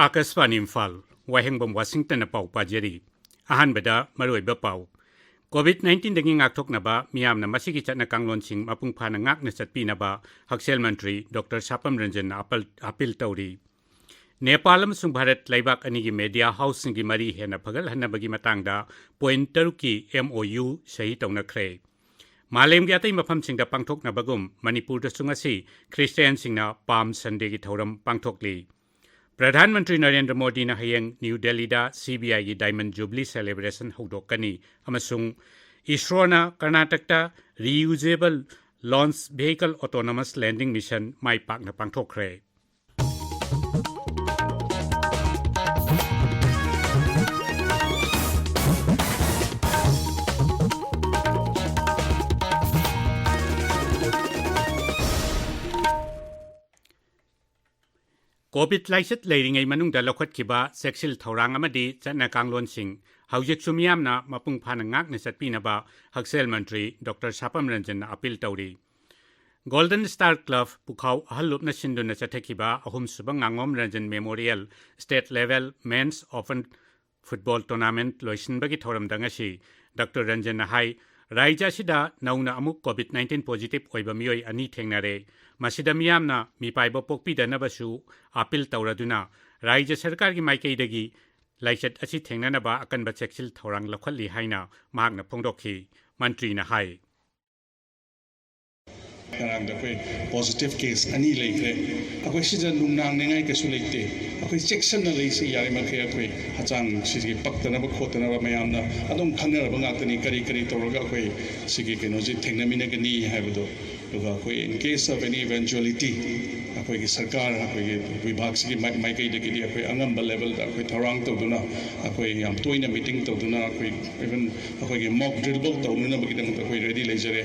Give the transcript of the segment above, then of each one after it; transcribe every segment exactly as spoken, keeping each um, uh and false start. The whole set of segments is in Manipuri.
ꯑꯥꯀꯥꯁꯕꯥꯅꯤ ꯏꯝꯐꯥꯜ, ꯋꯥꯍꯦꯡꯕꯝ ꯋꯥꯁꯤꯡꯇꯟꯅ ꯄꯥꯎ ꯄꯥꯖꯔꯤ꯫ ꯑꯍꯥꯟꯕꯗ ꯃꯔꯨꯑꯣꯏꯕ ꯄꯥꯎ꯫ ꯀꯣꯚꯤꯗ ꯅꯥꯏꯟꯇꯤꯟꯗꯒꯤ ꯉꯥꯛꯊꯣꯛꯅꯕ ꯃꯤꯌꯥꯝꯅ ꯃꯁꯤꯒꯤ ꯆꯠꯅ ꯀꯥꯡꯂꯣꯟꯁꯤꯡ ꯃꯄꯨꯡ ꯐꯥꯅ ꯉꯥꯛꯅ ꯆꯠꯄꯤꯅꯕ ꯍꯛꯁꯦꯜ ꯃꯟꯇ꯭ꯔꯤ ꯗꯣꯛꯇꯔ ꯁꯥꯄꯝ ꯔꯟꯖꯟꯅ ꯑꯄꯜ-, ꯑꯄꯤꯜ ꯇꯧꯔꯤ꯫ ꯅꯦꯄꯥꯜ ꯑꯃꯁꯨꯡ ꯚꯥꯔꯠ ꯂꯩꯕꯥꯛ ꯑꯅꯤꯒꯤ ꯃꯦꯗꯤꯌꯥ ꯍꯥꯎꯁꯁꯤꯡꯒꯤ ꯃꯔꯤ ꯍꯦꯟꯅ ꯐꯒꯠꯍꯟꯅꯕꯒꯤ ꯃꯇꯥꯡꯗ ꯄꯣꯏꯟꯠ ꯇꯔꯨꯛꯀꯤ ꯑꯦꯝ ꯑꯣ ꯌꯨ ꯁꯍꯤ ꯇꯧꯅꯈ꯭ꯔꯦ꯫ ꯃꯥꯂꯦꯝꯒꯤ ꯑꯇꯩ ꯃꯐꯝꯁꯤꯡꯗ ꯄꯥꯡꯊꯣꯛꯅꯕꯒꯨꯝ ꯃꯅꯤꯄꯨꯔꯗꯁꯨ ꯉꯁꯤ ꯈ꯭ꯔꯤꯁꯇꯤꯌꯥꯟꯁꯤꯡꯅ ꯄꯥꯝ ꯁꯟꯗꯦꯒꯤ ꯊꯧꯔꯝ ꯄꯥꯡꯊꯣꯛꯂꯤ꯫ ꯄ꯭ꯔꯙꯥꯟ ꯃꯟꯇ꯭ꯔꯤ ꯅꯔꯦꯟꯗ꯭ꯔ ꯃꯣꯗꯤꯅ ꯍꯌꯦꯡ ꯅ꯭ꯌꯨ ꯗꯦꯜꯂꯤꯗ ꯁꯤ ꯕꯤ ꯑꯥꯏꯒꯤ ꯗꯥꯏꯃꯟ ꯖꯨꯕꯤꯂꯤ ꯁꯦꯂꯦꯕ꯭ꯔꯦꯁꯟ ꯍꯧꯗꯣꯛꯀꯅꯤ ꯑꯃꯁꯨꯡ ꯏꯁ꯭ꯔꯣꯅ ꯀꯔꯅꯥꯇꯛꯇ reusable launch vehicle autonomous landing mission ꯃꯥꯏ ꯄꯥꯛꯅ ꯄꯥꯡꯊꯣꯛꯈ꯭ꯔꯦ꯫ ꯀꯣꯚꯤꯗ ꯂꯥꯏꯆꯠ ꯂꯩꯔꯤꯉꯩ ꯃꯅꯨꯡꯗ ꯂꯧꯈꯠꯈꯤꯕ ꯆꯦꯛꯁꯤꯜ ꯊꯧꯔꯥꯡ ꯑꯃꯗꯤ ꯆꯠꯅ ꯀꯥꯡꯂꯣꯟꯁꯤꯡ ꯍꯧꯖꯤꯛꯁꯨ ꯃꯤꯌꯥꯝꯅ ꯃꯄꯨꯡ ꯐꯥꯅ ꯉꯥꯛꯅ ꯆꯠꯄꯤꯅꯕ ꯍꯛꯁꯦꯜ ꯃꯟꯇ꯭ꯔꯤ ꯗꯣꯛꯇꯔ ꯁꯥꯄꯝ ꯔꯟꯖꯟꯅ ꯑꯄꯤꯜ ꯇꯧꯔꯤ꯫ ꯒꯣꯜꯗꯟ ꯁ꯭ꯇꯥꯔ ꯀ꯭ꯂꯕ ꯄꯨꯈꯥꯎ ꯑꯍꯜꯂꯨꯞꯅ ꯁꯤꯟꯗꯨꯅ ꯆꯠꯊꯈꯤꯕ ꯑꯍꯨꯝꯁꯨꯕ ꯉꯥꯉꯣꯝ Ranjan memorial state level men's open football tournament ꯂꯣꯏꯁꯤꯟꯕꯒꯤ ꯊꯧꯔꯝꯗ ꯉꯁꯤ ꯗꯥꯛꯇꯔ ꯔꯟꯖꯟꯅ ꯍꯥꯏ, ꯔꯥꯏꯖ꯭ꯌ ꯑꯁꯤꯗ ꯅꯧꯅ ꯑꯃꯨꯛ ꯀꯣꯚꯤꯗ ꯅꯥꯏꯟꯇꯤꯟ ꯄꯣꯖꯤꯇꯤꯚ ꯑꯣꯏꯕ ꯃꯤꯑꯣꯏ ꯑꯅꯤ ꯊꯦꯡꯅꯔꯦ꯫ ꯃꯁꯤꯗ ꯃꯤꯌꯥꯝꯅ ꯃꯤꯄꯥꯏꯕ ꯄꯣꯛꯄꯤꯗꯅꯕꯁꯨ ꯑꯄꯤꯜ ꯇꯧꯔꯗꯨꯅ ꯔꯥꯏꯖ꯭ꯌ ꯁꯔꯀꯥꯔꯒꯤ ꯃꯥꯏꯀꯩꯗꯒꯤ ꯂꯥꯏꯆꯠ ꯑꯁꯤ ꯊꯦꯡꯅꯅꯕ ꯑꯀꯟꯕ ꯆꯦꯛꯁꯤꯜ ꯊꯧꯔꯥꯡ ꯂꯧꯈꯠꯂꯤ ꯍꯥꯏꯅ ꯃꯍꯥꯛꯅ ꯐꯣꯡꯗꯣꯛꯈꯤ꯫ ꯃꯟꯇ꯭ꯔꯤꯅ ꯍꯥꯏ꯫ ꯉꯔꯥꯡꯗ ꯑꯩꯈꯣꯏ ꯄꯣꯖꯤꯇꯤꯚ ꯀꯦꯁ ꯑꯅꯤ ꯂꯩꯈ꯭ꯔꯦ꯫ ꯑꯩꯈꯣꯏ ꯁꯤꯗ ꯅꯨꯡꯅꯥꯡꯅꯤꯡꯉꯥꯏ ꯀꯩꯁꯨ ꯂꯩꯇꯦ꯫ ꯑꯩꯈꯣꯏ ꯆꯦꯛꯁꯤꯟꯅ ꯂꯩꯁꯤ, ꯌꯥꯔꯤꯃꯈꯩ ꯑꯩꯈꯣꯏ ꯍꯛꯆꯥꯡ ꯁꯤꯒꯤ ꯄꯛꯇꯅꯕ ꯈꯣꯠꯇꯅꯕ ꯃꯌꯥꯝꯅ ꯑꯗꯨꯝ ꯈꯪꯅꯔꯕ ꯉꯥꯛꯇꯅꯤ, ꯀꯔꯤ ꯀꯔꯤ ꯇꯧꯔꯒ ꯑꯩꯈꯣꯏ ꯁꯤꯒꯤ ꯀꯩꯅꯣꯁꯤ ꯊꯦꯡꯅꯃꯤꯟꯅꯒꯅꯤ ꯍꯥꯏꯕꯗꯣ꯫ ꯑꯗꯨꯒ ꯑꯩꯈꯣꯏ in case of any eventuality ꯑꯩꯈꯣꯏꯒꯤ ꯁꯔꯀꯥꯔ, ꯑꯩꯈꯣꯏꯒꯤ ꯕꯤꯚꯥꯒꯁꯤꯒꯤ ꯃꯥꯏ-, ꯃꯥꯏꯀꯩꯗꯒꯤꯗꯤ ꯑꯩꯈꯣꯏ ꯑꯉꯝꯕ ꯂꯦꯚꯦꯜꯗ ꯑꯩꯈꯣꯏ ꯊꯧꯔꯥꯡ ꯇꯧꯗꯨꯅ, ꯑꯩꯈꯣꯏ ꯌꯥꯝ ꯇꯣꯏꯅ ꯃꯤꯇꯤꯡ ꯇꯧꯗꯨꯅ, ꯑꯩꯈꯣꯏ even ꯑꯩꯈꯣꯏꯒꯤ ꯃꯣꯛ ꯗ꯭ꯔꯤꯜꯐꯧ ꯇꯧꯅꯅꯕꯒꯤꯗꯃꯛꯇ ꯑꯩꯈꯣꯏ ꯔꯦꯗꯤ ꯂꯩꯖꯔꯦ꯫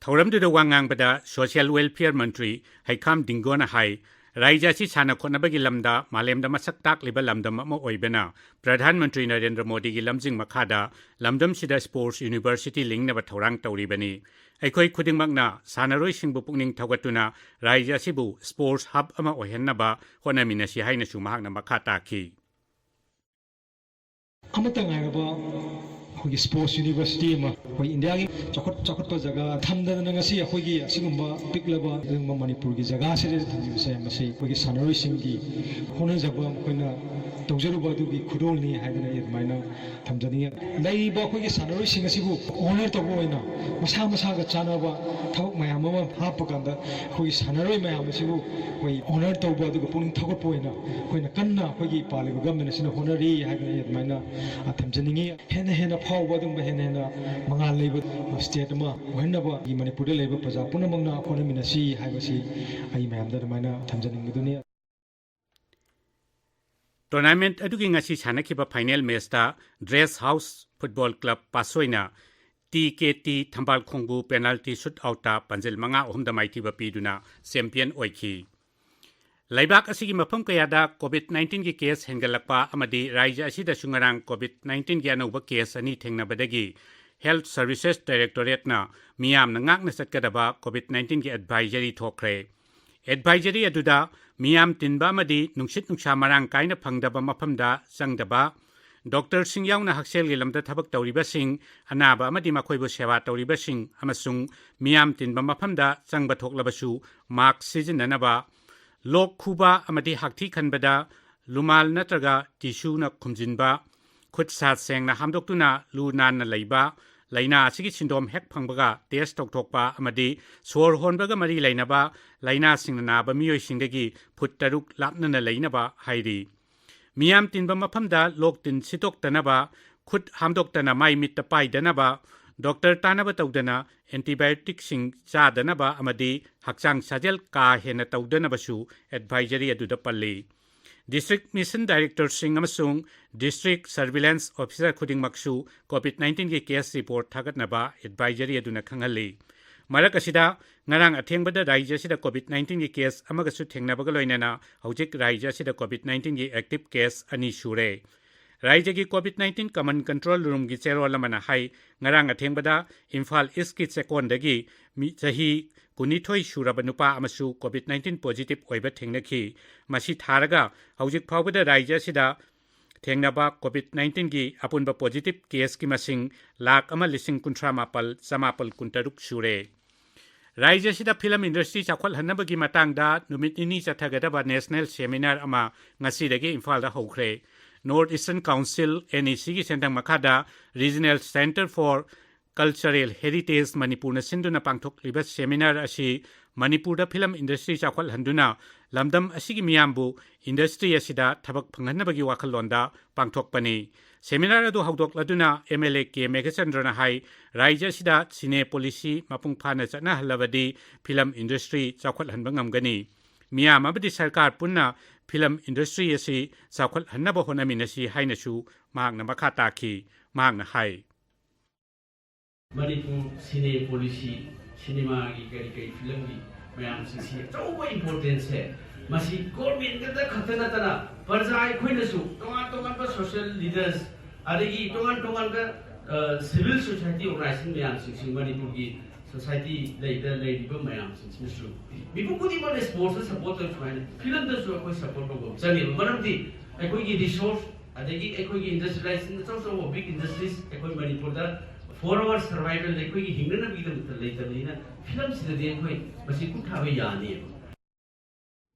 ꯊꯧꯔꯝꯗꯨꯗ ꯋꯥ ꯉꯥꯡꯕꯗ ꯁꯣꯁꯤꯌꯦꯜ ꯋꯦꯜꯐꯤꯌꯔ ꯃꯟꯇ꯭ꯔꯤ ꯍꯩꯈꯥꯝ ꯗꯤꯡꯒꯣꯅ ꯍꯥꯏ, ꯔꯥꯏꯖ ꯑꯁꯤ ꯁꯥꯟꯅ ꯈꯣꯠꯅꯕꯒꯤ ꯂꯝꯗ ꯃꯥꯂꯦꯝꯗ ꯃꯁꯛ ꯇꯥꯛꯂꯤꯕ ꯂꯝꯗꯝ ꯑꯃ ꯑꯣꯏꯕꯅ, ꯄ꯭ꯔꯙꯥꯟ ꯃꯟꯇ꯭ꯔꯤ ꯅꯔꯦꯟꯗ꯭ꯔ ꯃꯣꯗꯤꯒꯤ ꯂꯝꯖꯤꯡ ꯃꯈꯥꯗ ꯂꯝꯗꯝꯁꯤꯗ ꯁ꯭ꯄꯣꯔꯠꯁ ꯌꯨꯅꯤꯚꯔꯁꯤꯇꯤ ꯂꯤꯡꯅꯕ ꯊꯧꯔꯥꯡ ꯇꯧꯔꯤꯕꯅꯤ꯫ ꯑꯩꯈꯣꯏ ꯈꯨꯗꯤꯡꯃꯛꯅ ꯁꯥꯟꯅꯔꯣꯏꯁꯤꯡꯕꯨ ꯄꯨꯛꯅꯤꯡ ꯊꯧꯒꯠꯇꯨꯅ ꯔꯥꯏꯖ ꯑꯁꯤꯕꯨ ꯁ꯭ꯄꯣꯔꯠꯁ ꯍꯕ ꯑꯃ ꯑꯣꯏꯍꯟꯅꯕ ꯍꯣꯠꯅꯃꯤꯟꯅꯁꯤ ꯍꯥꯏꯅꯁꯨ ꯃꯍꯥꯛꯅ ꯃꯈꯥ ꯇꯥꯈꯤ꯫ ꯑꯃꯠꯇ ꯉꯥꯏꯔꯕ ꯑꯩꯈꯣꯏꯒꯤ ꯁ꯭ꯄꯣꯔꯠꯁ ꯌꯨꯅꯤꯚꯔꯁꯤꯇꯤ ꯑꯃ ꯑꯩꯈꯣꯏ ꯏꯟꯗꯤꯌꯥꯒꯤ ꯆꯥꯎꯈꯠ-, ꯆꯥꯎꯈꯠꯄ ꯖꯒꯥ ꯊꯝꯗꯗꯅ ꯉꯁꯤ ꯑꯩꯈꯣꯏꯒꯤ ꯑꯁꯤꯒꯨꯝꯕ ꯄꯤꯛꯂꯕ ꯑꯗꯨꯒꯨꯝꯕ ꯃꯅꯤꯄꯨꯔꯒꯤ ꯖꯒꯥꯁꯤꯗ ꯊꯝꯕꯤꯕꯁꯦ, ꯃꯁꯤ ꯑꯩꯈꯣꯏꯒꯤ ꯁꯥꯟꯅꯔꯣꯏꯁꯤꯡꯒꯤ ꯍꯣꯠꯅꯖꯕ, ꯃꯈꯣꯏꯅ ꯇꯧꯖꯔꯨꯕ ꯑꯗꯨꯒꯤ ꯈꯨꯗꯣꯜꯅꯤ ꯍꯥꯏꯗꯅ ꯑꯩ ꯑꯗꯨꯃꯥꯏꯅ ꯊꯝꯖꯅꯤꯡꯉꯤ꯫ ꯂꯩꯔꯤꯕ ꯑꯩꯈꯣꯏꯒꯤ ꯁꯥꯟꯅꯔꯣꯏꯁꯤꯡ ꯑꯁꯤꯕꯨ ꯑꯣꯅꯔ ꯇꯧꯕ ꯑꯣꯏꯅ ꯃꯁꯥ ꯃꯁꯥꯒ ꯆꯥꯟꯅꯕ ꯊꯕꯛ ꯃꯌꯥꯝ ꯑꯃ ꯍꯥꯞꯄ ꯀꯥꯟꯗ ꯑꯩꯈꯣꯏꯒꯤ ꯁꯥꯟꯅꯔꯣꯏ ꯃꯌꯥꯝ ꯑꯁꯤꯕꯨ ꯑꯩꯈꯣꯏ ꯑꯣꯅꯔ ꯇꯧꯕ ꯑꯗꯨꯒ ꯄꯨꯛꯅꯤꯡ ꯊꯧꯒꯠꯄ ꯑꯣꯏꯅ ꯑꯩꯈꯣꯏꯅ ꯀꯟꯅ ꯑꯩꯈꯣꯏꯒꯤ ꯄꯥꯜꯂꯤꯕ ꯒꯚꯔꯟꯃꯦꯟ ꯑꯁꯤꯅ ꯍꯣꯠꯅꯔꯤ ꯍꯥꯏꯗꯅ ꯑꯩ ꯑꯗꯨꯃꯥꯏꯅ, ꯑ, ꯊꯝꯖꯅꯤꯡꯉꯤ꯫ ꯍꯦꯟꯅ ꯍꯦꯟꯅ ꯐꯥꯎꯕ ꯑꯗꯨꯒꯨꯝꯕ ꯍꯦꯟꯅ ꯍꯦꯟꯅ ꯃꯉꯥꯜ ꯂꯩꯕ ꯁ꯭ꯇꯦꯠ ꯑꯃ ꯑꯣꯏꯍꯟꯅꯕ ꯃꯅꯤꯄꯨꯔꯗ ꯂꯩꯕ ꯄ꯭ꯔꯖꯥ ꯄꯨꯝꯅꯃꯛꯅ ꯍꯣꯠꯅꯃꯤꯟꯅꯁꯤ ꯍꯥꯏꯕꯁꯤ ꯑꯩ ꯃꯌꯥꯝꯗ ꯑꯗꯨꯃꯥꯏꯅ ꯊꯝꯖꯅꯤꯡꯕꯗꯨꯅꯤ꯫ ꯇꯣꯔꯅꯥꯃꯦꯟꯠ ꯑꯗꯨꯒꯤ ꯉꯁꯤ ꯁꯥꯟꯅꯈꯤꯕ ꯐꯥꯏꯅꯦꯜ ꯃꯦꯆꯇ ꯗ꯭ꯔꯦꯁ ꯍꯥꯎꯁ ꯐꯨꯠꯕꯣꯜ ꯀ꯭ꯂꯕ ꯄꯥꯠꯁꯣꯏꯅ ꯇꯤ ꯀꯦ ꯇꯤ ꯊꯝꯕꯥꯜ ꯈꯣꯡꯕꯨ ꯄꯦꯅꯥꯜꯇꯤ ꯁꯨꯠ ꯑꯥꯎꯠꯇ ꯄꯥꯟꯖꯤꯜ ꯃꯉꯥ ꯑꯍꯨꯝꯗ ꯃꯥꯏꯊꯤꯕ ꯄꯤꯗꯨꯅ ꯆꯦꯝꯄꯤꯌꯟ ꯑꯣꯏꯈꯤ꯫ ꯂꯩꯕꯥꯛ ꯑꯁꯤꯒꯤ ꯃꯐꯝ ꯀꯌꯥꯗ ꯀꯣꯚꯤꯗ ꯅꯥꯏꯟꯇꯤꯟꯒꯤ ꯀꯦꯁ ꯍꯦꯟꯒꯠꯂꯛꯄ ꯑꯃꯗꯤ ꯔꯥꯖ꯭ꯌ ꯑꯁꯤꯗꯁꯨ ꯉꯔꯥꯡ ꯀꯣꯚꯤꯗ ꯅꯥꯏꯟꯇꯤꯟꯒꯤ ꯑꯅꯧꯕ ꯀꯦꯁ ꯑꯅꯤ ꯊꯦꯡꯅꯕꯗꯒꯤ ꯍꯦꯜꯊ ꯁꯔꯚꯤꯁꯦꯁ ꯗꯥꯏꯔꯦꯛꯇꯣꯔꯦꯠꯅ ꯃꯤꯌꯥꯝꯅ ꯉꯥꯛꯅ ꯆꯠꯀꯗꯕ ꯀꯣꯚꯤꯗ ꯅꯥꯏꯟꯇꯤꯟꯒꯤ ꯑꯦꯗꯚꯥꯏꯖꯔꯤ ꯊꯣꯛꯈ꯭ꯔꯦ꯫ ꯑꯦꯗꯚꯥꯏꯖꯔꯤ ꯑꯗꯨꯗ ꯃꯤꯌꯥꯝ ꯇꯤꯟꯕ ꯑꯃꯗꯤ ꯅꯨꯡꯁꯤꯠ ꯅꯨꯡꯁꯥ ꯃꯔꯥꯡ ꯀꯥꯏꯅ ꯐꯪꯗꯕ ꯃꯐꯝꯗ ꯆꯪꯗꯕ, ꯗꯣꯛꯇꯔꯁꯤꯡ ꯌꯥꯎꯅ ꯍꯛꯁꯦꯜꯒꯤ ꯂꯝꯗ ꯊꯕꯛ ꯇꯧꯔꯤꯕꯁꯤꯡ, ꯑꯅꯥꯕ ꯑꯃꯗꯤ ꯃꯈꯣꯏꯕꯨ ꯁꯦꯕꯥ ꯇꯧꯔꯤꯕꯁꯤꯡ ꯑꯃꯁꯨꯡ ꯃꯤꯌꯥꯝ ꯇꯤꯟꯕ ꯃꯐꯝꯗ ꯆꯪꯕ ꯊꯣꯛꯂꯕꯁꯨ ꯃꯥꯛꯁ ꯁꯤꯖꯤꯟꯅꯅꯕ, ꯂꯣꯛ ꯈꯨꯕ ꯑꯃꯗꯤ ꯍꯥꯛꯊꯤ ꯈꯟꯕꯗ ꯂꯨꯃꯥꯜ ꯅꯠꯇ꯭ꯔꯒ ꯇꯤꯁꯨꯅ ꯈꯨꯝꯖꯤꯟꯕ, ꯈꯨꯠ ꯁꯥ ꯁꯦꯡꯅ ꯍꯥꯝꯗꯣꯛꯇꯨꯅ ꯂꯨ ꯅꯥꯟꯅ ꯂꯩꯕ, ꯂꯥꯏꯅꯥ ꯑꯁꯤꯒꯤ ꯁꯤꯟꯗꯣꯝ ꯍꯦꯛ ꯐꯪꯕꯒ ꯇꯦꯁ ꯇꯧꯊꯣꯛꯄ ꯑꯃꯗꯤ ꯁꯣꯔ ꯍꯣꯟꯕꯒ ꯃꯔꯤ ꯂꯩꯅꯕ ꯂꯥꯏꯅꯥꯁꯤꯡꯅ ꯅꯥꯕ ꯃꯤꯑꯣꯏꯁꯤꯡꯗꯒꯤ ꯐꯨꯠ ꯇꯔꯨꯛ ꯂꯥꯞꯅꯅ ꯂꯩꯅꯕ ꯍꯥꯏꯔꯤ꯫ ꯃꯤꯌꯥꯝ ꯇꯤꯟꯕ ꯃꯐꯝꯗ ꯂꯣꯛ ꯇꯤꯟ ꯁꯤꯠꯇꯣꯛꯇꯅꯕ, ꯈꯨꯠ ꯍꯥꯝꯗꯣꯛꯇꯅ ꯃꯥꯏ ꯃꯤꯠꯇ ꯄꯥꯏꯗꯅꯕ, ꯗꯣꯛꯇꯔ ꯇꯥꯟꯅꯕ ꯇꯧꯗꯅ ꯑꯦꯟꯇꯤꯕꯥꯌꯣꯇꯤꯛꯁꯤꯡ ꯆꯥꯗꯅꯕ ꯑꯃꯗꯤ ꯍꯛꯆꯥꯡ ꯁꯥꯖꯦꯜ ꯀꯥ ꯍꯦꯟꯅ ꯇꯧꯗꯅꯕꯁꯨ ꯑꯦꯗꯚꯥꯏꯖꯔꯤ ꯑꯗꯨꯗ ꯄꯜꯂꯤ꯫ ꯗꯤꯁꯇ꯭ꯔꯤꯛ ꯃꯤꯁꯟ ꯗꯥꯏꯔꯦꯛꯇꯔꯁꯤꯡ ꯑꯃꯁꯨꯡ ꯗꯤꯁꯇ꯭ꯔꯤꯛ ꯁꯔꯚꯤꯂꯦꯟꯁ ꯑꯣꯐꯤꯁꯥꯔ ꯈꯨꯗꯤꯡꯃꯛꯁꯨ ꯀꯣꯚꯤꯗ ꯅꯥꯏꯟꯇꯤꯟꯒꯤ ꯀꯦꯁ ꯔꯤꯄꯣꯔꯠ ꯊꯥꯒꯠꯅꯕ ꯑꯦꯗꯚꯥꯏꯖꯔꯤ ꯑꯗꯨꯅ ꯈꯪꯍꯜꯂꯤ꯫ ꯃꯔꯛ ꯑꯁꯤꯗ, ꯉꯔꯥꯡ ꯑꯊꯦꯡꯕꯗ ꯔꯥꯖ꯭ꯌ ꯑꯁꯤꯗ COVID nineteen ꯒꯤ case ꯑꯃꯒꯁꯨ ꯊꯦꯡꯅꯕꯒ ꯂꯣꯏꯅꯅ ꯍꯧꯖꯤꯛ ꯔꯥꯖ꯭ꯌ ꯑꯁꯤꯗ COVID nineteen ꯒꯤ active case ꯑꯅꯤ ꯁꯨꯔꯦ꯫ ꯔꯥꯖ꯭ꯌꯒꯤ COVID nineteen command control room ꯒꯤ ꯆꯦꯔꯣꯜ ꯑꯃꯅ ꯍꯥꯏ, ꯉꯔꯥꯡ ꯑꯊꯦꯡꯕꯗ ꯏꯝꯐꯥꯜ East ꯀꯤ ꯆꯦꯛꯀꯣꯟꯗꯒꯤ ꯃꯤ ꯆꯍꯤ ꯀꯨꯟꯅꯤꯊꯣꯏ ꯁꯨꯔꯕ ꯅꯨꯄꯥ ꯑꯃꯁꯨ COVID nineteen positive ꯑꯣꯏꯕ ꯊꯦꯡꯅꯈꯤ꯫ ꯃꯁꯤ ꯊꯥꯔꯒ ꯍꯧꯖꯤꯛ ꯐꯥꯎꯕꯗ ꯔꯥꯖ꯭ꯌ ꯑꯁꯤꯗ ꯊꯦꯡꯅꯕ COVID nineteen ꯒꯤ ꯑꯄꯨꯟꯕ positive case ꯀꯤ ꯃꯁꯤꯡ ꯂꯥꯈ ꯑꯃ ꯂꯤꯁꯤꯡ ꯀꯨꯟꯊ꯭ꯔꯥ ꯃꯥꯄꯜ ꯆꯃꯥꯄꯜ ꯀꯨꯟꯇꯔꯨꯛ ꯁꯨꯔꯦ꯫ ꯔꯥꯖ꯭ꯌ ꯑꯁꯤꯗ film industry ꯆꯥꯎꯈꯠꯍꯟꯅꯕꯒꯤ ꯃꯇꯥꯡꯗ ꯅꯨꯃꯤꯠ ꯅꯤꯅꯤ ꯆꯠꯊꯒꯗꯕ national seminar ꯑꯃ ꯉꯁꯤꯗꯒꯤ ꯏꯝꯐꯥꯜꯗ ꯍꯧꯈ꯭ꯔꯦ꯫ North Eastern Council, NEC ꯒꯤ ꯁꯦꯟꯊꯪ ꯃꯈꯥꯗ Regional Centre for Cultural Heritage ꯃꯅꯤꯄꯨꯔꯅ ꯁꯤꯟꯗꯨꯅ ꯄꯥꯡꯊꯣꯛꯂꯤꯕ seminar ꯑꯁꯤ ꯃꯅꯤꯄꯨꯔꯗ film industry ꯆꯥꯎꯈꯠꯍꯟꯗꯨꯅ ꯂꯝꯗꯝ ꯑꯁꯤꯒꯤ ꯃꯤꯌꯥꯝꯕꯨ industry ꯑꯁꯤꯗ ꯊꯕꯛ ꯐꯪꯍꯟꯅꯕꯒꯤ ꯋꯥꯈꯜꯂꯣꯟꯗ ꯄꯥꯡꯊꯣꯛꯄꯅꯤ꯫ Seminar ꯑꯗꯨ ꯍꯧꯗꯣꯛꯂꯗꯨꯅ MLA ꯀꯦ ꯃꯦꯘꯆꯟꯗ꯭ꯔꯅ ꯍꯥꯏ, ꯔꯥꯖ꯭ꯌ ꯑꯁꯤꯗ cine policy ꯃꯄꯨꯡ ꯐꯥꯅ ꯆꯠꯅꯍꯜꯂꯕꯗꯤ film industry ꯆꯥꯎꯈꯠꯍꯟꯕ ꯉꯝꯒꯅꯤ꯫ ꯃꯤꯌꯥꯝ ꯑꯃꯗꯤ ꯁꯔꯀꯥꯔ ꯄꯨꯟꯅ film industry ꯑꯁꯤ ꯆꯥꯎꯈꯠꯍꯟꯅꯕ ꯍꯣꯠꯅꯃꯤꯟꯅꯁꯤ ꯍꯥꯏꯅꯁꯨ ꯃꯍꯥꯛꯅ ꯃꯈꯥ ꯇꯥꯈꯤ꯫ ꯃꯍꯥꯛꯅ ꯍꯥꯏ, ꯃꯅꯤꯄꯨꯔ cine policy, ꯁꯤꯅꯦꯃꯥꯒꯤ ꯀꯔꯤ ꯀꯔꯤ filmꯒꯤ ꯃꯌꯥꯝꯁꯤꯡꯁꯤ ꯑꯆꯧꯕ importance ꯁꯦ ꯃꯁꯤ government ꯈꯛꯇ ꯈꯛꯇ ꯅꯠꯇꯅ ꯄ꯭ꯔꯖꯥ ꯑꯩꯈꯣꯏꯅꯁꯨ ꯇꯣꯉꯥꯟ ꯇꯣꯉꯥꯟꯕ social leaders ꯑꯗꯒꯤ ꯇꯣꯉꯥꯟ ꯇꯣꯉꯥꯟꯕ, ꯑ, civil society organization ꯃꯌꯥꯝꯁꯤꯡꯁꯤ ꯃꯅꯤꯄꯨꯔꯒꯤ society ꯂꯩꯗ ꯂꯩꯔꯤꯕ ꯃꯌꯥꯝꯁꯤꯡꯁꯤꯅꯁꯨ ꯃꯤꯄꯨꯝ ꯈꯨꯗꯤꯡꯃꯛꯅ sports ꯇ support ꯇꯧꯔꯤ ꯁꯨꯃꯥꯏꯅ film ꯗꯁꯨ ꯑꯩꯈꯣꯏ support ꯇꯧꯕ ꯑꯃ ꯆꯪꯉꯦꯕ꯫ ꯃꯔꯝꯗꯤ ꯑꯩꯈꯣꯏꯒꯤ resource ꯑꯗꯒꯤ ꯑꯩꯈꯣꯏꯒꯤ industrialization ꯑꯆꯧ ꯑꯆꯧꯕ big industries ꯑꯩꯈꯣꯏ ꯃꯅꯤꯄꯨꯔꯗ for our survival ꯑꯩꯈꯣꯏꯒꯤ ꯍꯤꯡꯅꯅꯕꯒꯤꯗꯃꯛꯇ ꯂꯩꯇꯕꯅꯤꯅ film ꯁꯤꯗꯗꯤ ꯑꯩꯈꯣꯏ ꯃꯁꯤ ꯈꯨꯠ ꯊꯥꯕ ꯌꯥꯅꯤꯕ꯫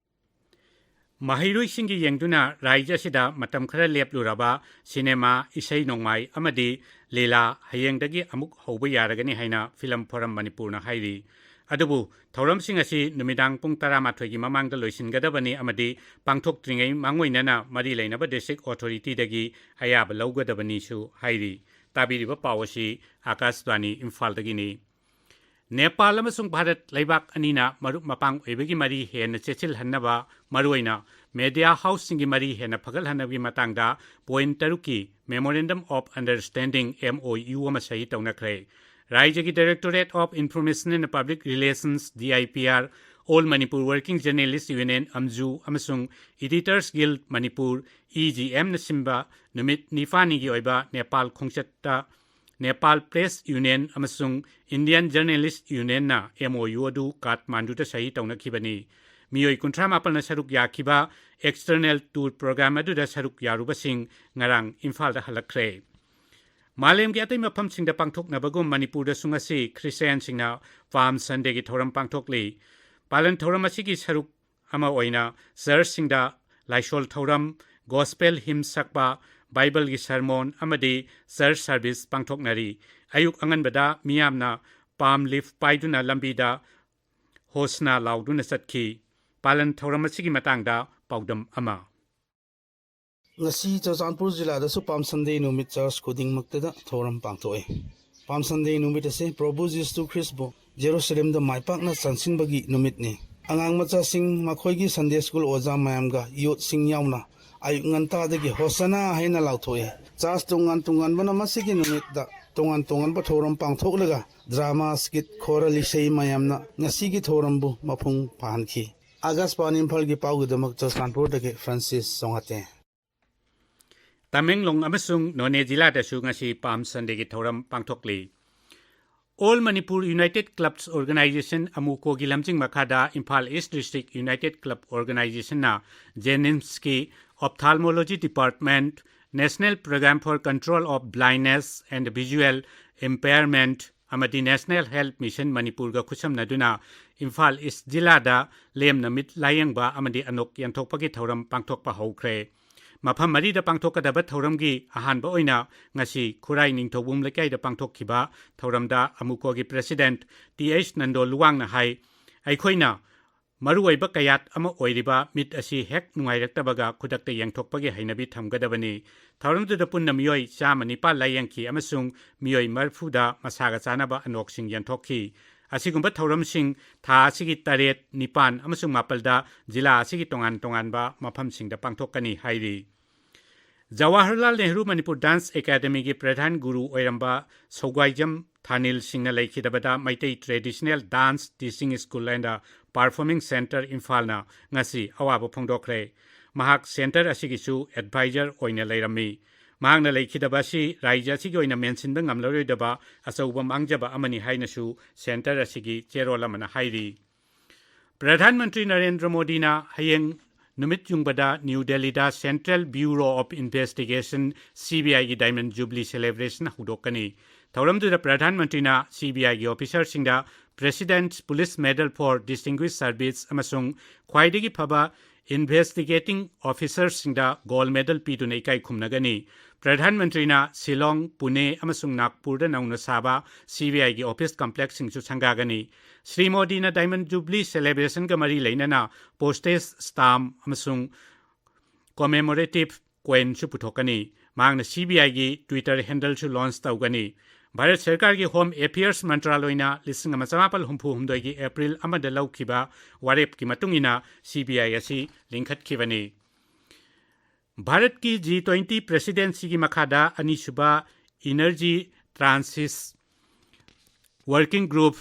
ꯃꯍꯩꯔꯣꯏꯁꯤꯡꯒꯤ ꯌꯦꯡꯗꯨꯅ ꯔꯥꯖ꯭ꯌ ꯑꯁꯤꯗ ꯃꯇꯝ ꯈꯔ ꯂꯦꯞꯂꯨꯔꯕ ꯁꯤꯅꯦꯃꯥ, ꯏꯁꯩ ꯅꯣꯡꯃꯥꯏ ꯑꯃꯗꯤ ꯂꯤꯂꯥ ꯍꯌꯦꯡꯗꯒꯤ ꯑꯃꯨꯛ ꯍꯧꯕ ꯌꯥꯔꯒꯅꯤ ꯍꯥꯏꯅ Film Forum ꯃꯅꯤꯄꯨꯔꯅ ꯍꯥꯏꯔꯤ꯫ ꯑꯗꯨꯕꯨ ꯊꯧꯔꯝꯁꯤꯡ ꯑꯁꯤ ꯅꯨꯃꯤꯗꯥꯡ ꯄꯨꯡ ꯇꯔꯥꯃꯥꯊꯣꯏꯒꯤ ꯃꯃꯥꯡꯗ ꯂꯣꯏꯁꯤꯟꯒꯗꯕꯅꯤ ꯑꯃꯗꯤ ꯄꯥꯡꯊꯣꯛꯇ꯭ꯔꯤꯉꯩ ꯃꯥꯡꯑꯣꯏꯅꯅ ꯃꯔꯤ ꯂꯩꯅꯕ district authority ꯗꯒꯤ ꯑꯌꯥꯕ ꯂꯧꯒꯗꯕꯅꯤꯁꯨ ꯍꯥꯏꯔꯤ꯫ ꯇꯥꯕꯤꯔꯤꯕ ꯄꯥꯎ ꯑꯁꯤ ꯑꯥꯀꯥꯁꯕꯥꯅꯤ ꯏꯝꯐꯥꯜꯗꯒꯤꯅꯤ꯫ ꯅꯦꯄꯥꯜ ꯑꯃꯁꯨꯡ ꯚꯥꯔꯠ ꯂꯩꯕꯥꯛ ꯑꯅꯤꯅ ꯃꯔꯨꯞ ꯃꯄꯥꯡ ꯑꯣꯏꯕꯒꯤ ꯃꯔꯤ ꯍꯦꯟꯅ ꯆꯦꯠꯁꯤꯜꯍꯟꯅꯕ ꯃꯔꯨꯑꯣꯏꯅ media house ꯁꯤꯡꯒꯤ ꯃꯔꯤ ꯍꯦꯟꯅ ꯐꯒꯠꯍꯟꯅꯕꯒꯤ ꯃꯇꯥꯡꯗ point ꯇꯔꯨꯛꯀꯤ Memorandum of Understanding, MOU, ꯑꯃ ꯁꯍꯤ ꯇꯧꯅꯈ꯭ꯔꯦ꯫ ꯔꯥꯏꯖ꯭ꯌꯒꯤ Directorate of Information and Public Relations, D I P R, All Manipur Working Journalist Union, ꯑꯝꯖꯨ, ꯑꯃꯁꯨꯡ Editors Guild Manipur, E G M, ꯅ ꯁꯤꯟꯕ ꯅꯨꯃꯤꯠ ꯅꯤꯄꯥꯜꯅꯤꯒꯤ ꯑꯣꯏꯕ ꯅꯦꯄꯥꯜ ꯈꯣꯡꯆꯠꯇ Nepal Press Union ꯑꯃꯁꯨꯡ Indian Journalist Union ꯅ M O U ꯑꯗꯨ ꯀꯥꯊꯃꯥꯟꯗꯨꯗ ꯁꯍꯤ ꯇꯧꯅꯈꯤꯕꯅꯤ꯫ ꯃꯤꯑꯣꯏ ꯀꯨꯟꯊ꯭ꯔꯥ ꯃꯥꯄꯜꯅ ꯁꯔꯨꯛ ꯌꯥꯈꯤꯕ external tour program ꯑꯗꯨꯗ ꯁꯔꯨꯛ ꯌꯥꯔꯨꯕꯁꯤꯡ ꯉꯔꯥꯡ ꯏꯝꯐꯥꯜꯗ ꯍꯜꯂꯛꯈ꯭ꯔꯦ꯫ ꯃꯥꯂꯦꯝꯒꯤ ꯑꯇꯩ ꯃꯐꯝꯁꯤꯡꯗ ꯄꯥꯡꯊꯣꯛꯅꯕꯒꯨꯝ ꯃꯅꯤꯄꯨꯔꯗꯁꯨ ꯉꯁꯤ ꯈ꯭ꯔꯤꯁꯇꯤꯌꯥꯟꯁꯤꯡꯅ Palm Sunday ꯒꯤ ꯊꯧꯔꯝ ꯄꯥꯡꯊꯣꯛꯂꯤ꯫ ꯄꯥꯂꯟ ꯊꯧꯔꯝ ꯑꯁꯤꯒꯤ ꯁꯔꯨꯛ ꯑꯃ ꯑꯣꯏꯅ ꯆꯔꯆꯁꯤꯡꯗ ꯂꯥꯏꯁꯣꯜ ꯊꯧꯔꯝ, gospel hymn ꯁꯛꯄ, ꯕꯥꯏꯕꯜꯒꯤ sermon ꯑꯃꯗꯤ church service ꯄꯥꯡꯊꯣꯛꯅꯔꯤ꯫ ꯑꯌꯨꯛ ꯑꯉꯟꯕꯗ ꯃꯤꯌꯥꯝꯅ palm leaf ꯄꯥꯏꯗꯨꯅ ꯂꯝꯕꯤꯗ ꯍꯣꯁꯅꯥ ꯂꯥꯎꯗꯨꯅ ꯆꯠꯈꯤ꯫ ꯄꯥꯂꯟ ꯊꯧꯔꯝ ꯑꯁꯤꯒꯤ ꯃꯇꯥꯡꯗ ꯄꯥꯎꯗꯝ ꯑꯃ꯫ ꯉꯁꯤ ꯆꯨꯔꯆꯥꯟꯄꯨꯔ ꯖꯤꯂꯥꯗꯁꯨ Palm Sunday ꯅꯨꯃꯤꯠ ꯆꯔꯆ ꯈꯨꯗꯤꯡꯃꯛꯇꯗ ꯊꯧꯔꯝ ꯄꯥꯡꯊꯣꯛꯏ꯫ Palm Sunday ꯅꯨꯃꯤꯠ ꯑꯁꯤ ꯄ꯭ꯔꯚꯨ ꯖꯤꯁꯨ ꯈ꯭ꯔꯤꯁꯄꯨ ꯖꯦꯔꯨꯁꯂꯦꯝꯗ ꯃꯥꯏ ꯄꯥꯛꯅ ꯆꯪꯁꯤꯟꯕꯒꯤ ꯅꯨꯃꯤꯠꯅꯤ꯫ ꯑꯉꯥꯡ ꯃꯆꯥꯁꯤꯡ, ꯃꯈꯣꯏꯒꯤ Sunday school ꯑꯣꯖꯥ ꯃꯌꯥꯝꯒ youth ꯁꯤꯡ ꯌꯥꯎꯅ ꯑꯌꯨꯛ ꯉꯟꯇꯥꯗꯒꯤ ꯍꯣꯁꯅꯥ ꯍꯥꯏꯅ ꯂꯥꯎꯊꯣꯛꯏ꯫ ꯆꯔꯆ ꯇꯣꯉꯥꯟ ꯇꯣꯉꯥꯟꯕꯅ ꯃꯁꯤꯒꯤ ꯅꯨꯃꯤꯠꯇ ꯇꯣꯉꯥꯟ ꯇꯣꯉꯥꯟꯕ ꯊꯧꯔꯝ ꯄꯥꯡꯊꯣꯛꯂꯒ drama, skit, choral ꯏꯁꯩ ꯃꯌꯥꯝꯅ ꯉꯁꯤꯒꯤ ꯊꯧꯔꯝꯕꯨ ꯃꯄꯨꯡ ꯐꯥꯍꯟꯈꯤ꯫ ꯑꯥꯀꯥꯁꯕꯥꯅꯤ ꯏꯝꯐꯥꯜꯒꯤ ꯄꯥꯎꯒꯤꯗꯃꯛ ꯆꯨꯔꯆꯥꯟꯄꯨꯔꯗꯒꯤ ꯐ꯭ꯔꯥꯟꯁꯤꯁ ꯆꯣꯡꯍꯥꯇꯦ꯫ ꯇꯃꯦꯡꯂꯣꯡ ꯑꯃꯁꯨꯡ ꯅꯣꯅꯦ ꯖꯤꯂꯥꯗꯁꯨ ꯉꯁꯤ Palm Sunday ꯒꯤ ꯊꯧꯔꯝ ꯄꯥꯡꯊꯣꯛꯂꯤ꯫ All Manipur United Clubs Organization, ꯑꯃꯨꯀꯣꯒꯤ ꯂꯝꯖꯤꯡ ꯃꯈꯥꯗ Imphal East District United Club Organization ꯅ JNIMS ꯀꯤ Ophthalmology Department, National Program for Control of Blindness and Visual Impairment ꯑꯃꯗꯤ National Health Mission ꯃꯅꯤꯄꯨꯔꯒ ꯈꯨꯠꯁꯝꯅꯗꯨꯅ ꯏꯝꯐꯥꯜ East ꯖꯤꯂꯥꯗ ꯂꯦꯝꯅ ꯃꯤꯠ ꯂꯥꯌꯦꯡꯕ ꯑꯃꯗꯤ ꯑꯅꯣꯛ ꯌꯦꯟꯊꯣꯛꯄꯒꯤ ꯊꯧꯔꯝ ꯄꯥꯡꯊꯣꯛꯄ ꯍꯧꯈ꯭ꯔꯦ꯫ ꯃꯐꯝ ꯃꯔꯤꯗ ꯄꯥꯡꯊꯣꯛꯀꯗꯕ ꯊꯧꯔꯝꯒꯤ ꯑꯍꯥꯟꯕ ꯑꯣꯏꯅ ꯉꯁꯤ ꯈꯨꯔꯥꯏ ꯅꯤꯡꯊꯧꯕꯨꯡ ꯂꯩꯀꯥꯏꯗ ꯄꯥꯡꯊꯣꯛꯈꯤꯕ ꯊꯧꯔꯝꯗ ꯑꯃꯨꯀꯣꯒꯤ President T H ꯅꯟꯗꯣ ꯂꯨꯋꯥꯡꯅ ꯍꯥꯏ, ꯑꯩꯈꯣꯏꯅ ꯃꯔꯨꯑꯣꯏꯕ ꯀꯌꯥꯠ ꯑꯃ ꯑꯣꯏꯔꯤꯕ ꯃꯤꯠ ꯑꯁꯤ ꯍꯦꯛ ꯅꯨꯡꯉꯥꯏꯔꯛꯇꯕꯒ ꯈꯨꯗꯛꯇ ꯌꯦꯡꯊꯣꯛꯄꯒꯤ ꯍꯩꯅꯕꯤ ꯊꯝꯒꯗꯕꯅꯤ꯫ ꯊꯧꯔꯝꯗꯨꯗ ꯄꯨꯟꯅ ꯃꯤꯑꯣꯏ ꯆꯥꯝꯃ ꯅꯤꯄꯥꯟ ꯂꯥꯌꯦꯡꯈꯤ ꯑꯃꯁꯨꯡ ꯃꯤꯑꯣꯏ ꯃꯔꯤꯐꯨꯗ ꯃꯁꯥꯒ ꯆꯥꯅꯕ ꯑꯅꯣꯛꯁꯤꯡ ꯌꯦꯟꯊꯣꯛꯈꯤ꯫ ꯑꯁꯤꯒꯨꯝꯕ ꯊꯧꯔꯝꯁꯤꯡ ꯊꯥ ꯑꯁꯤꯒꯤ ꯇꯔꯦꯠ, ꯅꯤꯄꯥꯟ ꯑꯃꯁꯨꯡ ꯃꯥꯄꯜꯗ ꯖꯤꯂꯥ ꯑꯁꯤꯒꯤ ꯇꯣꯉꯥꯟ ꯇꯣꯉꯥꯟꯕ ꯃꯐꯝꯁꯤꯡꯗ ꯄꯥꯡꯊꯣꯛꯀꯅꯤ ꯍꯥꯏꯔꯤ꯫ ꯖꯋꯥꯍꯔꯂꯥꯜ ꯅꯦꯍꯔꯨ ꯃꯅꯤꯄꯨꯔ ꯗꯥꯟꯁ ꯑꯦꯀꯥꯗꯃꯤꯒꯤ ꯄ꯭ꯔꯙꯥꯟ ꯒꯨꯔꯨ ꯑꯣꯏꯔꯝꯕ ꯁꯧꯒꯥꯏꯖꯝ ꯊꯥꯅꯤꯜ ꯁꯤꯡꯅ ꯂꯩꯈꯤꯗꯕꯗ Meitei Traditional Dance Teaching School and Performing Centre ꯏꯝꯐꯥꯜꯅ ꯉꯁꯤ ꯑꯋꯥꯕ ꯐꯣꯡꯗꯣꯛꯈ꯭ꯔꯦ꯫ ꯃꯍꯥꯛ ꯁꯦꯟꯇꯔ ꯑꯁꯤꯒꯤꯁꯨ ꯑꯦꯗꯚꯥꯏꯖꯔ ꯑꯣꯏꯅ ꯂꯩꯔꯝꯃꯤ꯫ ꯃꯍꯥꯛꯅ ꯂꯩꯈꯤꯗꯕ ꯑꯁꯤ ꯔꯥꯖ꯭ꯌ ꯑꯁꯤꯒꯤ ꯑꯣꯏꯅ ꯃꯦꯟꯁꯤꯟꯕ ꯉꯝꯂꯔꯣꯏꯗꯕ ꯑꯆꯧꯕ ꯃꯥꯡꯖꯕ ꯑꯃꯅꯤ ꯍꯥꯏꯅꯁꯨ ꯁꯦꯟꯇꯔ ꯑꯁꯤꯒꯤ ꯆꯦꯔꯣꯜ ꯑꯃꯅ ꯍꯥꯏꯔꯤ꯫ ꯄ꯭ꯔꯙꯥꯟ ꯃꯟꯇ꯭ꯔꯤ ꯅꯔꯦꯟꯗ꯭ꯔ ꯃꯣꯗꯤꯅ ꯍꯌꯦꯡ ꯅꯨꯃꯤꯠ ꯌꯨꯡꯕꯗ ꯅ꯭ꯌꯨ ꯗꯦꯜꯂꯤꯗ Central Bureau of Investigation, CBIꯒꯤ Diamond Jubilee Celebration ꯍꯧꯗꯣꯛꯀꯅꯤ꯫ ꯊꯧꯔꯝꯗꯨꯗ ꯄ꯭ꯔꯙꯥꯟ ꯃꯟꯇ꯭ꯔꯤꯅ CBIꯒꯤ ꯑꯣꯐꯤꯁꯔꯁꯤꯡꯗ President's Police Medal for Distinguished Service ꯑꯃꯁꯨꯡ ꯈ꯭ꯋꯥꯏꯗꯒꯤ ꯐꯕ Investigating Officerꯁꯤꯡꯗ Gold Medal ꯄꯤꯗꯨꯅ ꯏꯀꯥꯏ ꯈꯨꯝꯅꯒꯅꯤ꯫ ꯄ꯭ꯔꯙꯥꯟ ꯃꯟꯇ꯭ꯔꯤꯅ ꯁꯤꯂꯣꯡ, ꯄꯨꯅꯦ ꯑꯃꯁꯨꯡ ꯅꯥꯒꯄꯨꯔꯗ ꯅꯧꯅ ꯁꯥꯕ CBIꯒꯤ office complexꯁꯤꯡꯁꯨ ꯁꯪꯒꯥꯒꯅꯤ꯫ ꯁ꯭ꯔꯤ ꯃꯣꯗꯤꯅ Diamond Jubilee Celebrationꯒ ꯃꯔꯤ ꯂꯩꯅꯅ postage stamp ꯑꯃꯁꯨꯡ commemorative coinꯁꯨ ꯄꯨꯊꯣꯛꯀꯅꯤ꯫ ꯃꯍꯥꯛꯅ CBIꯒꯤ Twitter handleꯁꯨ launch ꯇꯧꯒꯅꯤ꯫ ꯚꯥꯔꯠ ꯁꯔꯀꯥꯔꯒꯤ Home Affairs ꯃꯟꯇ꯭ꯔꯥꯂꯣꯏꯅ ꯂꯤꯁꯤꯡ ꯑꯃ ꯆꯃꯥꯄꯜ ꯍꯨꯝꯐꯨ ꯍꯨꯝꯗꯣꯏꯒꯤ ꯑꯦꯄ꯭ꯔꯤꯜ ꯑꯃꯗ ꯂꯧꯈꯤꯕ ꯋꯥꯔꯦꯞꯀꯤ ꯃꯇꯨꯡ ꯏꯟꯅ CBI ꯑꯁꯤ ꯂꯤꯡꯈꯠꯈꯤꯕꯅꯤ꯫ ꯚꯥꯔꯠꯀꯤ G twenty presidencyꯒꯤ ꯃꯈꯥꯗ ꯑꯅꯤꯁꯨꯕ Energy Transit Working Group,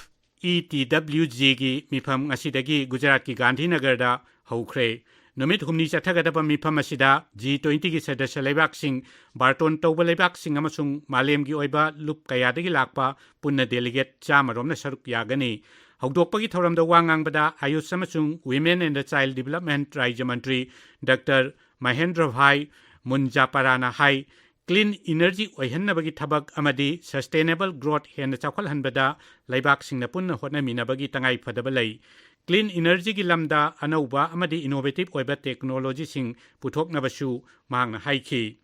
ETWGꯒꯤ ꯃꯤꯐꯝ ꯉꯁꯤꯗꯒꯤ ꯒꯨꯖꯔꯥꯠꯀꯤ ꯒꯥꯟꯙꯤꯅꯒꯔꯗ ꯍꯧꯈ꯭ꯔꯦ꯫ ꯅꯨꯃꯤꯠ ꯍꯨꯝꯅꯤ ꯆꯠꯊꯒꯗꯕ ꯃꯤꯐꯝ ꯑꯁꯤꯗ G twentyꯒꯤ ꯁꯗꯁ꯭ꯌ ꯂꯩꯕꯥꯛꯁꯤꯡ, ꯕꯥꯔꯇꯣꯟ ꯇꯧꯕ ꯂꯩꯕꯥꯛꯁꯤꯡ ꯑꯃꯁꯨꯡ ꯃꯥꯂꯦꯝꯒꯤ ꯑꯣꯏꯕ ꯂꯨꯞ ꯀꯌꯥꯗꯒꯤ ꯂꯥꯛꯄ ꯄꯨꯟꯅ delegate ꯆꯥꯝꯃ ꯔꯣꯝꯅ ꯁꯔꯨꯛ ꯌꯥꯒꯅꯤ꯫ ꯍꯧꯗꯣꯛꯄꯒꯤ ꯊꯧꯔꯝꯗ ꯋꯥ ꯉꯥꯡꯕꯗ ꯑꯌꯨꯁ ꯑꯃꯁꯨꯡ Women and Child Development ꯔꯥꯖ꯭ꯌ ꯃꯟꯇ꯭ꯔꯤ ꯗꯥꯛꯇꯔ ꯃꯍꯦꯟꯗ꯭ꯔ ꯚꯥꯏ ꯃꯨꯟꯖꯥꯄꯥꯔꯥꯅ ꯍꯥꯏ, clean energy ꯑꯣꯏꯍꯟꯅꯕꯒꯤ ꯊꯕꯛ ꯑꯃꯗꯤ sustainable growth ꯍꯦꯟꯅ ꯆꯥꯎꯈꯠꯍꯟꯕꯗ ꯂꯩꯕꯥꯛꯁꯤꯡꯅ ꯄꯨꯟꯅ ꯍꯣꯠꯅꯃꯤꯟꯅꯕꯒꯤ ꯇꯉꯥꯏ ꯐꯗꯕ ꯂꯩ꯫ Clean energyꯒꯤ ꯂꯝꯗ ꯑꯅꯧꯕ ꯑꯃꯗꯤ innovative ꯑꯣꯏꯕ technologyꯁꯤꯡ ꯄꯨꯊꯣꯛꯅꯕꯁꯨ ꯃꯍꯥꯛꯅ ꯍꯥꯏꯈꯤ꯫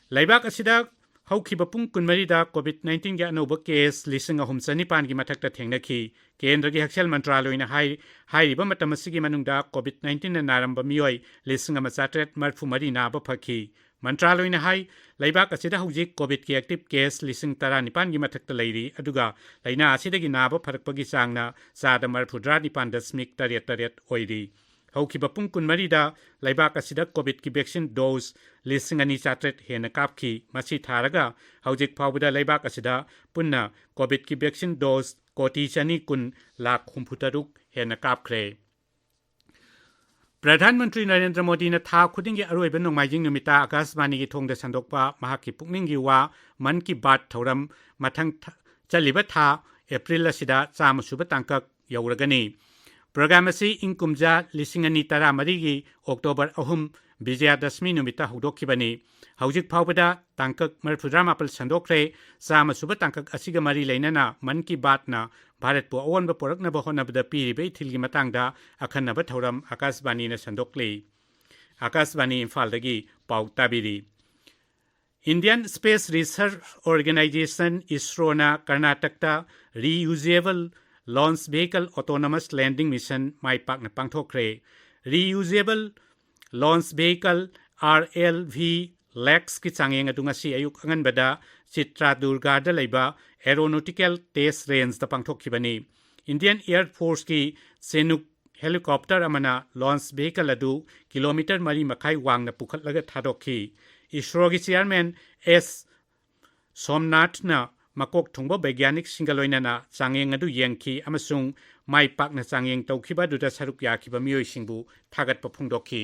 ꯂꯩꯕꯥꯛ ꯑꯁꯤꯗ ꯍꯧꯈꯤꯕ ꯄꯨꯡ ꯀꯨꯟꯃꯔꯤꯗ COVID nineteenꯒꯤ ꯑꯅꯧꯕ case ꯂꯤꯁꯤꯡ ꯑꯍꯨꯝ ꯆꯅꯤꯄꯥꯟꯒꯤ ꯃꯊꯛꯇ ꯊꯦꯡꯅꯈꯤ꯫ ꯀꯦꯟꯗ꯭ꯔꯒꯤ ꯍꯛꯁꯦꯜ ꯃꯟꯇ꯭ꯔꯥꯂꯣꯏꯅ ꯍꯥꯏ, ꯍꯥꯏꯔꯤꯕ ꯃꯇꯝ ꯑꯁꯤꯒꯤ ꯃꯅꯨꯡꯗ COVID nineteenꯅ ꯅꯥꯔꯝꯕ ꯃꯤꯑꯣꯏ ꯂꯤꯁꯤꯡ ꯑꯃ ꯆꯥꯇ꯭ꯔꯦꯠ ꯃꯔꯤꯐꯨ ꯃꯔꯤ ꯅꯥꯕ ꯐꯈꯤ꯫ ꯃꯟꯇ꯭ꯔꯥꯂꯣꯏꯅ ꯍꯥꯏ, ꯂꯩꯕꯥꯛ ꯑꯁꯤꯗ ꯍꯧꯖꯤꯛ COVIDꯀꯤ active case ꯂꯤꯁꯤꯡ ꯇꯔꯥꯅꯤꯄꯥꯟꯒꯤ ꯃꯊꯛꯇ ꯂꯩꯔꯤ, ꯑꯗꯨꯒ ꯂꯥꯏꯅꯥ ꯑꯁꯤꯗꯒꯤ ꯅꯥꯕ ꯐꯔꯛꯄꯒꯤ ꯆꯥꯡꯅ ꯆꯥꯗ ꯃꯔꯤꯐꯨꯇꯔꯥ ꯅꯤꯄꯥꯟ ꯗꯁꯃꯤꯛ ꯇꯔꯦꯠ ꯇꯔꯦꯠ ꯑꯣꯏꯔꯤ꯫ ꯍꯧꯈꯤꯕ ꯄꯨꯡ ꯀꯨꯟꯃꯔꯤꯗ ꯂꯩꯕꯥꯛ ꯑꯁꯤꯗ COVID-ꯀꯤ vaccine dose ꯂꯤꯁꯤꯡ ꯑꯅꯤ ꯆꯥꯇ꯭ꯔꯦꯠ ꯍꯦꯟꯅ ꯀꯥꯞꯈꯤ꯫ ꯃꯁꯤ ꯊꯥꯔꯒ ꯍꯧꯖꯤꯛ ꯐꯥꯎꯕꯗ ꯂꯩꯕꯥꯛ ꯑꯁꯤꯗ ꯄꯨꯟꯅ COVID-ꯀꯤ vaccine dose ꯀꯣꯇꯤ ꯆꯅꯤ ꯀꯨꯟ ꯂꯥꯈ ꯍꯨꯝꯐꯨ ꯇꯔꯨꯛ ꯍꯦꯟꯅ ꯀꯥꯞꯈ꯭ꯔꯦ꯫ ꯄ꯭ꯔꯙꯥꯟ ꯃꯟꯇ꯭ꯔꯤ ꯅꯔꯦꯟꯗ꯭ꯔ ꯃꯣꯗꯤꯅ ꯊꯥ ꯈꯨꯗꯤꯡꯒꯤ ꯑꯔꯣꯏꯕ ꯅꯣꯡꯃꯥꯏꯖꯤꯡ ꯅꯨꯃꯤꯠꯇ ꯑꯀꯥꯁꯕꯥꯅꯤꯒꯤ ꯊꯣꯡꯗ ꯁꯟꯗꯣꯛꯄ ꯃꯍꯥꯛꯀꯤ ꯄꯨꯛꯅꯤꯡꯒꯤ ꯋꯥ ꯃꯟ ꯀꯤ ꯕꯥꯠ ꯊꯧꯔꯝ ꯃꯊꯪ ꯊ-, ꯆꯠꯂꯤꯕ ꯊꯥ ꯑꯦꯄ꯭ꯔꯤꯜ ꯑꯁꯤꯗ ꯆꯥꯝꯃ ꯁꯨꯕ ꯇꯥꯡꯀꯛ ꯌꯧꯔꯒꯅꯤ꯫ ꯄ꯭ꯔꯣꯒ꯭ꯔꯥꯝ ꯑꯁꯤ ꯏꯪ ꯀꯨꯝꯖꯥ ꯂꯤꯁꯤꯡ ꯑꯅꯤ ꯇꯔꯥꯃꯔꯤꯒꯤ ꯑꯣꯛꯇꯣꯕꯔ ꯑꯍꯨꯝ ꯕꯤꯖꯌꯗꯁꯃꯤ ꯅꯨꯃꯤꯠꯇ ꯍꯧꯗꯣꯛꯈꯤꯕꯅꯤ꯫ ꯍꯧꯖꯤꯛ ꯐꯥꯎꯕꯗ ꯇꯥꯡꯀꯛ ꯃꯔꯤꯐꯨꯇꯔꯥ ꯃꯥꯄꯜ ꯁꯟꯗꯣꯛꯈ꯭ꯔꯦ꯫ ꯆꯥꯝꯃ ꯁꯨꯕ ꯇꯥꯡꯀꯛ ꯑꯁꯤꯒ ꯃꯔꯤ ꯂꯩꯅꯅ ꯃꯟ ꯀꯤ ꯕꯥꯠꯅ ꯚꯥꯔꯠꯄꯨ ꯑꯑꯣꯟꯕ ꯄꯨꯔꯛꯅꯕ ꯍꯣꯠꯅꯕꯗ ꯄꯤꯔꯤꯕ ꯏꯊꯤꯜꯒꯤ ꯃꯇꯥꯡꯗ ꯑꯈꯟꯅꯕ ꯊꯧꯔꯝ ꯑꯀꯥꯁꯕꯥꯅꯤꯅ ꯁꯟꯗꯣꯛꯂꯤ꯫ ꯑꯀꯥꯁꯕꯥꯅꯤ ꯏꯝꯐꯥꯜꯗꯒꯤ ꯄꯥꯎ ꯇꯥꯕꯤꯔꯤ꯫ Indian Space Research Organisation, ꯏꯁꯔꯣꯅ ꯀꯔꯅꯥꯇꯛꯇ Reusable Launch Vehicle Autonomous Landing Mission ꯃꯥꯏ ꯄꯥꯛꯅ ꯄꯥꯡꯊꯣꯛꯈ꯭ꯔꯦ꯫ Reusable Launch Vehicle, RLV, ꯂꯦꯛꯁꯀꯤ ꯆꯥꯡꯌꯦꯡ ꯑꯗꯨ ꯉꯁꯤ ꯑꯌꯨꯛ ꯑꯉꯟꯕꯗ ꯆꯤꯇ꯭ꯔꯥꯗꯨꯔꯒꯥꯗ ꯂꯩꯕ Aeronautical Test Rangeꯗ ꯄꯥꯡꯊꯣꯛꯈꯤꯕꯅꯤ꯫ Indian Air Forceꯀꯤ Chinook helicopter ꯑꯃꯅ launch vehicle ꯑꯗꯨ ꯀꯤꯂꯣꯃꯤꯇꯔ ꯃꯔꯤ ꯃꯈꯥꯏ ꯋꯥꯡꯅ ꯄꯨꯈꯠꯂꯒ ꯊꯥꯗꯣꯛꯈꯤ꯫ ꯏꯁꯔꯣꯒꯤ chairman ꯑꯦꯁ ꯁꯣꯝꯅꯥꯊꯅ ꯃꯀꯣꯛ ꯊꯣꯡꯕ ꯕꯩꯒ꯭ꯌꯥꯅꯤꯛꯁꯤꯡꯒ ꯂꯣꯏꯅꯅ ꯆꯥꯡꯌꯦꯡ ꯑꯗꯨ ꯌꯦꯡꯈꯤ ꯑꯃꯁꯨꯡ ꯃꯥꯏ ꯄꯥꯛꯅ ꯆꯥꯡꯌꯦꯡ ꯇꯧꯈꯤꯕ ꯑꯗꯨꯗ ꯁꯔꯨꯛ ꯌꯥꯈꯤꯕ ꯃꯤꯑꯣꯏꯁꯤꯡꯕꯨ ꯊꯥꯒꯠꯄ ꯐꯣꯡꯗꯣꯛꯈꯤ꯫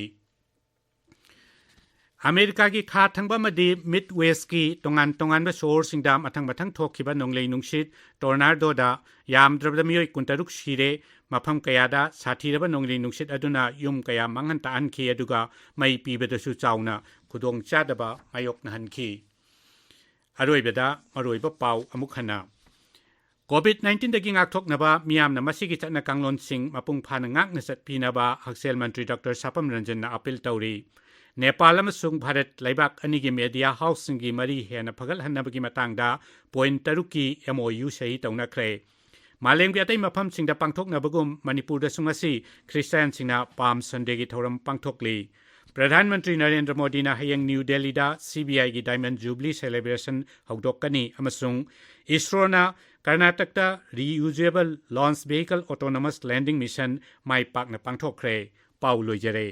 ꯑꯃꯦꯔꯤꯀꯥꯒꯤ ꯈꯥ ꯊꯪꯕ ꯑꯃꯗꯤ Midwestꯀꯤ ꯇꯣꯉꯥꯟ ꯇꯣꯉꯥꯟꯕ ꯁꯣꯍꯣꯔꯁꯤꯡꯗ ꯃꯊꯪ ꯃꯊꯪ ꯊꯣꯛꯈꯤꯕ ꯅꯣꯡꯂꯩ ꯅꯨꯡꯁꯤꯠ tornadoꯗ ꯌꯥꯝꯗ꯭ꯔꯕꯗ ꯃꯤꯑꯣꯏ ꯀꯨꯟꯇꯔꯨꯛ ꯁꯤꯔꯦ꯫ ꯃꯐꯝ ꯀꯌꯥꯗ ꯁꯥꯊꯤꯔꯕ ꯅꯣꯡꯂꯩ ꯅꯨꯡꯁꯤꯠ ꯑꯗꯨꯅ ꯌꯨꯝ ꯀꯌꯥ ꯃꯥꯡꯍꯟ ꯇꯥꯛꯍꯟꯈꯤ, ꯑꯗꯨꯒ ꯃꯩ ꯄꯤꯕꯗꯁꯨ ꯆꯥꯎꯅ ꯈꯨꯗꯣꯡꯆꯥꯗꯕ ꯃꯥꯌꯣꯛꯅꯍꯟꯈꯤ꯫ ꯑꯔꯣꯏꯕꯗ ꯃꯔꯨꯑꯣꯏꯕ ꯄꯥꯎ ꯑꯃꯨꯛ ꯍꯟꯅ꯫ COVID-19ꯗꯒꯤ ꯉꯥꯛꯊꯣꯛꯅꯕ ꯃꯤꯌꯥꯝꯅ ꯃꯁꯤꯒꯤ ꯆꯠꯅ ꯀꯥꯡꯂꯣꯟꯁꯤꯡ ꯃꯄꯨꯡ ꯐꯥꯅ ꯉꯥꯛꯅ ꯆꯠꯄꯤꯅꯕ ꯍꯛꯁꯦꯜ ꯃꯟꯇ꯭ꯔꯤ ꯗꯣꯛꯇꯔ ꯁꯥꯄꯝ ꯔꯟꯖꯟꯅ ꯑꯥꯄꯤꯜ ꯇꯧꯔꯤ꯫ ꯅꯦꯄꯥꯜ ꯑꯃꯁꯨꯡ ꯚꯥꯔꯠ ꯂꯩꯕꯥꯛ ꯑꯅꯤꯒꯤ media houseꯁꯤꯡꯒꯤ ꯃꯔꯤ ꯍꯦꯟꯅ ꯐꯒꯠꯍꯟꯅꯕꯒꯤ ꯃꯇꯥꯡꯗ point ꯇꯔꯨꯛꯀꯤ MOU ꯁꯍꯤ ꯇꯧꯅꯈ꯭ꯔꯦ꯫ ꯃꯥꯂꯦꯝꯒꯤ ꯑꯇꯩ ꯃꯐꯝꯁꯤꯡꯗ ꯄꯥꯡꯊꯣꯛꯅꯕꯒꯨꯝ ꯃꯅꯤꯄꯨꯔꯗꯁꯨ ꯉꯁꯤ ꯈ꯭ꯔꯤꯁꯇꯥꯟꯁꯤꯡꯅ ꯄꯥꯝ ꯁꯟꯗꯦꯒꯤ ꯊꯧꯔꯝ ꯄꯥꯡꯊꯣꯛꯂꯤ꯫ ꯄ꯭ꯔꯙꯥꯟ ꯃꯟꯇ꯭ꯔꯤ ꯅꯔꯦꯟꯗ꯭ꯔ ꯃꯣꯗꯤꯅ ꯍꯌꯦꯡ ꯅ꯭ꯌꯨ ꯗꯦꯜꯂꯤꯗ CBIꯒꯤ Diamond Jubilee celebration ꯍꯧꯗꯣꯛꯀꯅꯤ ꯑꯃꯁꯨꯡ ꯏꯁꯔꯣꯅ ꯀꯔꯅꯥꯇꯛꯇ Reusable Launch Vehicle Autonomous Landing Mission ꯃꯥꯏ ꯄꯥꯛꯅ ꯄꯥꯡꯊꯣꯛꯈ꯭ꯔꯦ꯫ ꯄꯥꯎ ꯂꯣꯏꯖꯔꯦ꯫